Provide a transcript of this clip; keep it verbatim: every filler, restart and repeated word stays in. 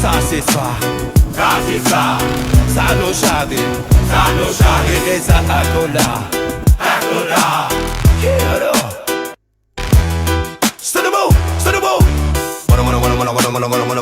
Sa se sa. Sa se sa. Sa no shade. Sa no shade. E sa akola. Akola. Kiaro. Sanamo, sanamo. Mono, mono, mono.